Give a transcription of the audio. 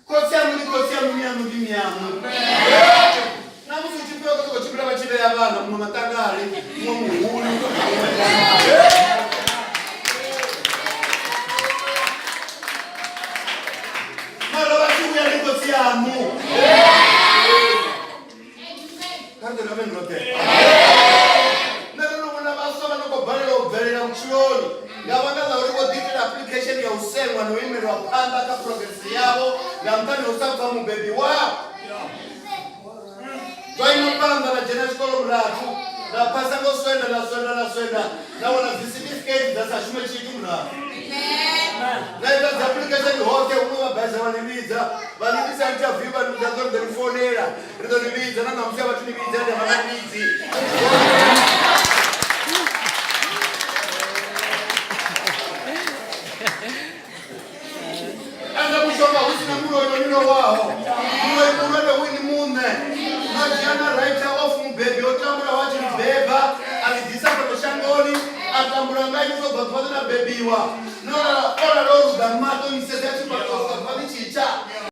Khotsi aṋu ndi khotsi aṋu, miaṋu ndi miaṋu. Na musi u tshi fhiwa khou tshimbila vha tshi vhea vhana, muṅwe maṱangari, muṅwe muhulu, muṅwe mara vha tshi vhuya ndi khotsi aṋu. Kha ri ḓo amen roṱhe. Nṋe ndo no vhona vhaswa vha no khou balelwa u bvelela vhutshiloni nga vhanga ḽa uri vho ḓiitela application ya u sengwa na u imelwa phanḓa kha progress yavho nga nṱhani ha u sa pfa mubebi wavho. Zwa ima phanḓa na dzhena tshikolo murathu na phasa ngo swenda na swenda na swenda na wana dzi certificate dza sa shume tshithu murahu. Na ita dzi application hoṱhe huṅwe vha baisa vha ni vhidza vha ni ḓisa interview vha ni vhudza uri ḓo ni founela ri ḓo ni vhidza na ṋamusi a vhathu ni vhidza ende vha ni vhidzi. Ende mushonga hu si na muloi o ni lowaho muloi muhulwane hu ini muṋe no dzhia na writer off mubebi o tambulaho a tshi ni beba a ni ḓisa fhano shangoni a tambula nga inwi bva ḓuvha ḽe na bebiwa no lala.